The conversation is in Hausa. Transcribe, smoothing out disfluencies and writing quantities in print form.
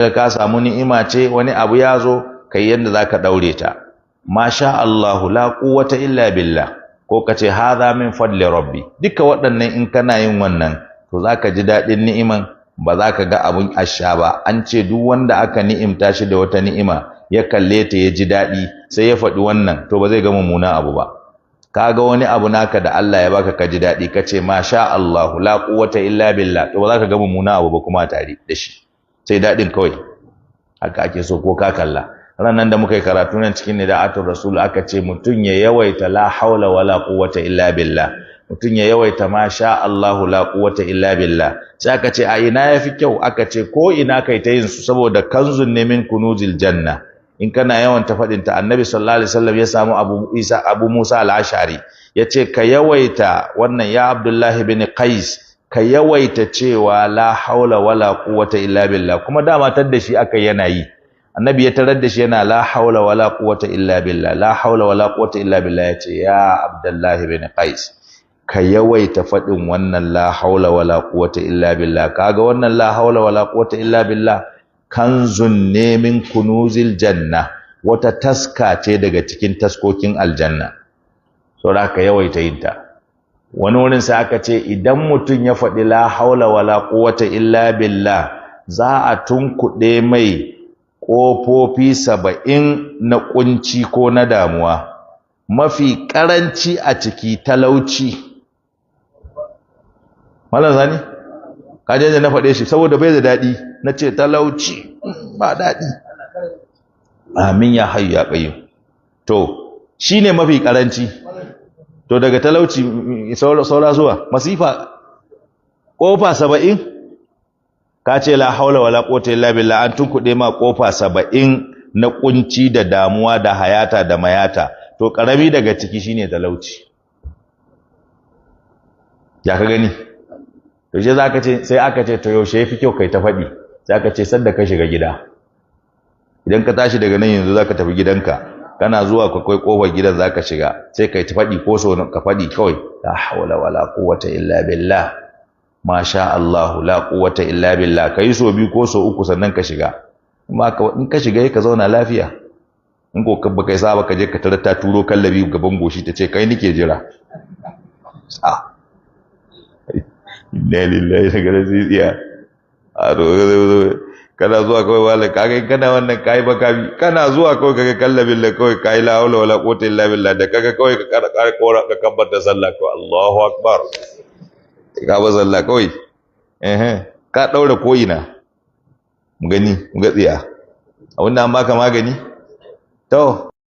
Ka samu ni'ima ce, wani abu ya zo, kai yanda zaka daure ta. Masha Allahu la quwwata illa billah, ko ka ce hadha min fadli rabbi. Duka waɗannan in kana yin wannan, to zaka ji daɗin ni'iman, ba za ka ga abun asha ba. An ce duk wanda aka ni'imta shi da wata ni'ima, ya kalle ta, ya ji daɗi, sai ya faɗi wannan, to ba zai ga mummuna abu ba. Ka ga wani abu naka da Allah ya baka, ka ji daɗi, ka ce masha Allahu la quwwata illa billah, to ba za ka ga mummuna abu ba kuma tare da shi, sai daɗin kawai. Haka ake so. Ko ka kalla ranan da muka yi karatu nan cikin Nida'atul Rasul, aka ce mutum ya yawaita la haula wala quwwata illa billah, mutum ya yawaita ma sha Allahu la quwwata illa billah. Sai aka ce a ina yafi kyau? Aka ce ko ina kai ta yin su, saboda kanzun ne min kunuzil janna in kana yawan ta faɗin ta. Annabi sallallahu alaihi wasallam ya samu Abu Isa, Abu Musa al-Ash'ari, yace ka yawaita wannan, ya Abdullah bin Qais, ka yawaita cewa la haula wala quwwata illa billah. Kuma dama tar da shi aka yana yi. Annabi ya tarar da shi yana la haula wala quwwata illa billah, la haula wala quwwata illa billah. Yace ya Abdullah bin Qais, ka yawaita faɗin wannan la haula wala quwwata illa billah. Kaga wannan la haula wala quwwata illa billah kanzun ne min kunuzil janna, wata taska ce daga cikin taskokin aljanna. Saboda ka yawaita yin ta. Wani wurin sai aka ce idan mutum ya faɗi la haula wala quwwata illa billah, za a tunkuɗe mai ƙofofi 70 na ƙunci ko na damuwa, mafi ƙaranci a ciki talauci. Malam Sani, ka je na faɗe shi saboda bai da daɗi, na ce talauci ba daɗi. Amin ya hayyu ya qayyum. To shine mafi ƙaranci. To daga talauci saura zuwa masifa, ƙofa 70. Ka ce la haula wala quwwata illa billah, an tunkuɗe ma ƙofa 70 na kunci da damuwa da hayata da mayata. To karami daga ciki shine talauci. Ya ka gani? To shi za ka ce, sai aka ce to yaushe yafi kyau kai ta faɗi? Sai aka ce sanda ka shiga gida. Idan ka tashi daga nan yanzu zaka tafi gidanka, kana zuwa ka kai kofar gidan zaka shiga, sai kai ta faɗi, ko so ka faɗi kawai la haula wala quwwata illa billah, masha Allah la quwwata illa billah. Kai so biyu ko so uku sannan ka shiga. Amma in ka shiga ka zauna lafiya. In ko ba kai saba, ka je ka tarar ta turo kallabi gaban goshi, ta ce kai nike jira. A inna lillahi, daga tsiya a to kana zuwa kawai wala kaga kana wannan kai baka bi, kana zuwa kawai kaga kallabin la kawai kai la haula wala quwwata illa billah, da kaga kawai ka kara kara kora ka kabbata sallah kawai, Allahu akbar, ka ba sallah kawai, eh ka daura koyina. Mu gani, mu ga tsiya abinda an baka magani. To.